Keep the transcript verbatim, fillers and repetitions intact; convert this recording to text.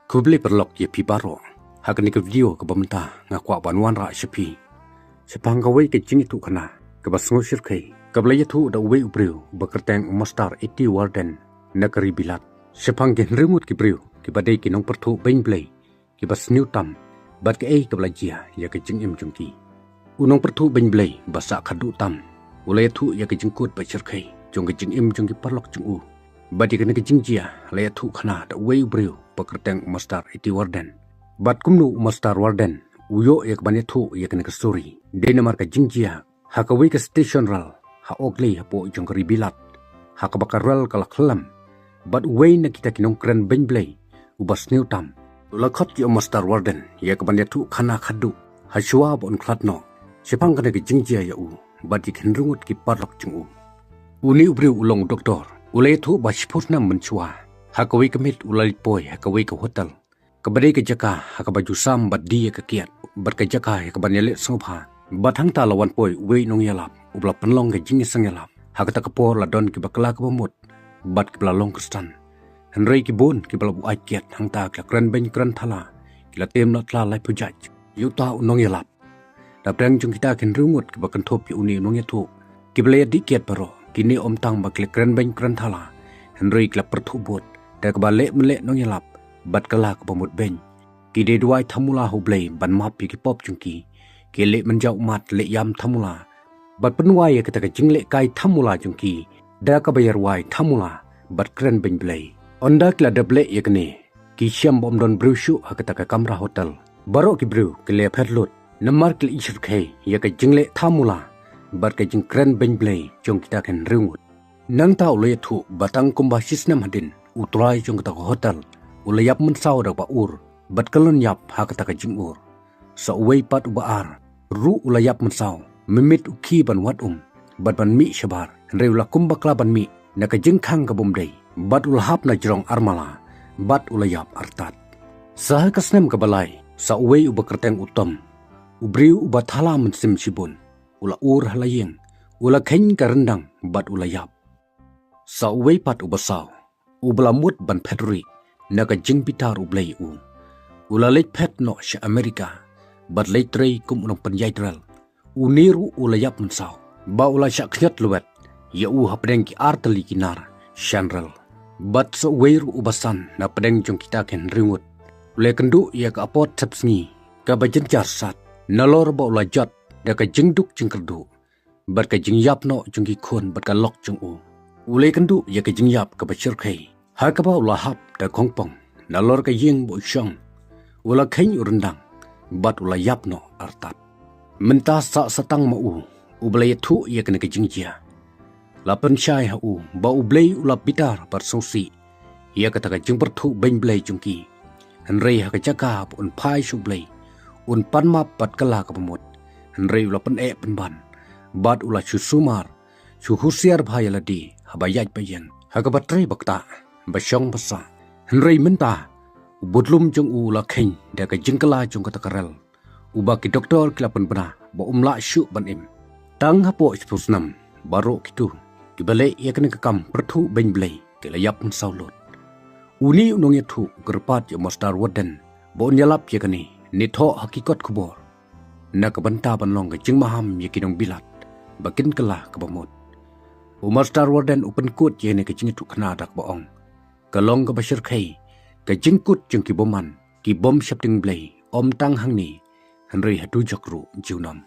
Khublei paralok ïa phi baroh. Ha kane ka video kaba mynta nga kwah ban wanrah sha phi shaphang kawei ka jingïathuhkhana kaba sngewshyrkhei kaba la ïathuh da uwei u briew uba kyrteng u Master Iti Warden na ka ri Bilat, shaphang ki hynriew ngut ki briew kiba dei ki nongpyrthuh beiñ Blei kiba sniew tam bad kaei kaba la jia ïa ka jingim jong ki. U nongpyrthuh beiñ Blei ba sah khadduh tam u la ïathuh ïa ka jingkut ba shyrkhei jong ka jingim jong ki paralok jong u. Bad ïa kane ka jingjia la ïathuhkhana da uwei u briew ba kyrteng u Master Iti Warden. Bad kumno u Master Warden u ïoh ïa ka ban ïathuh ïa kane ka story? Dei namar ka jingjia ha kawei ka station rel ha Oakleigh hapoh jong ka ri Bilat, ha kaba ka rel ka la khlem. Bad uwei na kita ki nongkren beiñ Blei uba sniew tam u la khot ïa u Master Warden ïa ka ban ïathuhkhana khadduh ha shuwa ba un khlad noh shaphang kane ka jingjia ïa u bad ïa ki hynriew ngut ki paralok jong u. Une u briew u long u doktor, u la ïathuh ba shiphew snem mynshuwa ha kawei ka miet u la leit poi ha kawei ka hotel kaba dei ka jaka ha kaba ju sam bad die ïa ka kiad bad ka jaka ïa ka ban ïaleh sngewbha. Bad hangta la wan poi uwei u nongïalap uba la pynlong ka jingïaseng ïalap. Ha kata ka por la don kiba kylla kaba mut bad kiba la long khristan. Hynrei ki bun kiba la buaid kiad hangta ki la kren beiñ kren thala, ki la tem noh tla laiphew jait ïa uta u nongïalap. Napdeng jong kita ki hynriew ngut kiba kynthup ïa une u nongïathuh, kiba la ïadih kiad baroh, kine ym tang ba ki la kren beiñ kren thala, hynrei ki la pyrthuh bud da kaba leh mynleh nongïalap bad kylla kaba mut beiñ. Ki dei duwai thamula ha U Blei ban map ïa ki pop jong ki. Ki leh mynjaw ummat leh ïam thamula bad pynwai ïa kata ka jinglehkai thamula jong ki da kaba ïarwai thamula bad kren beiñ Blei. Ynda ki la dep leh ïa kane, ki shem ba ym don briew shuh ha kata ka kamra hotel. Baroh ki briew ki la phet lut namar ki la ïashyrkhei ïa ka jingleh thamula bad ka jingkren beiñ Blei jong kita ki hynriew ngut. Nangta u la ïathuh ba tang kumba shisnem hadien u trai jong kata ka hotel u la ïap mynsaw da kaba ur bad kyllon ïap ha kata ka jingur. Sa uwei pat uba ar ruh u la ïap mynsaw, mynmiet u khie ban wad um bad ban mih shabar, hynrei u la kum bakla ban mih na ka jingkhang kaba ym dei bad u la hap na jrong armala bad u la ïap artat. Sa ha ka snem kaba lai, sa uwei uba kyrteng u Tom, u briew uba thala mynsiem shibun, u la ur ha la ïing, u la kheiñ ka ryndang bad u la ïap. Sa uwei pat uba saw, uba la mut ban phet rieh na ka jingbitar U Blei ïa u, u la leit phet noh sha Amerika bad leit trei kum u nongpynïaid rel. Une ruh u la ïap mynsaw ba u la shah khñiot lwet ïa u hapdeng ki ar tylli ki nar shan rel. Bad sa uwei ruh uba san napdeng jong kita ki hynriew ngut, u la ïakynduh ïa ka apot sepsngi kaba jynjar sat, nalor ba u la jot da ka jingduk jingkyrduh bad ka jingïap noh jong ki khun bad ka lok jong u. U la ïakynduh ïa ka jingïap kaba shyrkhei ha kaba u la hap da khongpong nalor ka ïing ba u shong. U la kheiñ u ryndang bad u la ïap noh artat. Mynta sah satang ma u uba la ïathuh ïa kane ka jingjia, la pynshai ha u ba U Blei u la bitar bad sngewsih ïa kata ka jingpyrthuh beiñ Blei jong ki. Hynrei ha ka jaka ba un phai sha U Blei, un pan map bad kylla kaba mut, hynrei u la pyneh pynban bad u la shu sumar, shu husiar bha ïa lade haba ïaid ba ïeng, ha kaba trei ba ktah, ba shong ba sah. Hynrei mynta u budlum jong u u la kheiñ da ka jingkylla jong kata ka rel uba ki doktor ki la pynbna ba um lah shuh ban im. Tang hapoh shiphew snem baroh kito kiba leh ïa kane ka kam pyrthuh beiñ Blei ki la ïap mynsaw lut. Une u nongïathuh u kyrpad ïa u Master Warden ba un ïalap ïa kane ne thoh ha ki kot khubor, na ka bynta ban long ka jingmaham ïa ki nongbilat ba kin kylla kaba mut. U Master Warden u pynkut ïa kane ka jingïathuhkhana da kaba ong, ka long kaba shyrkhei ka jingkut jong ki bymman, ki bym sheptieng Blei, ym tang hangne hynrei ha dujok ruh junom.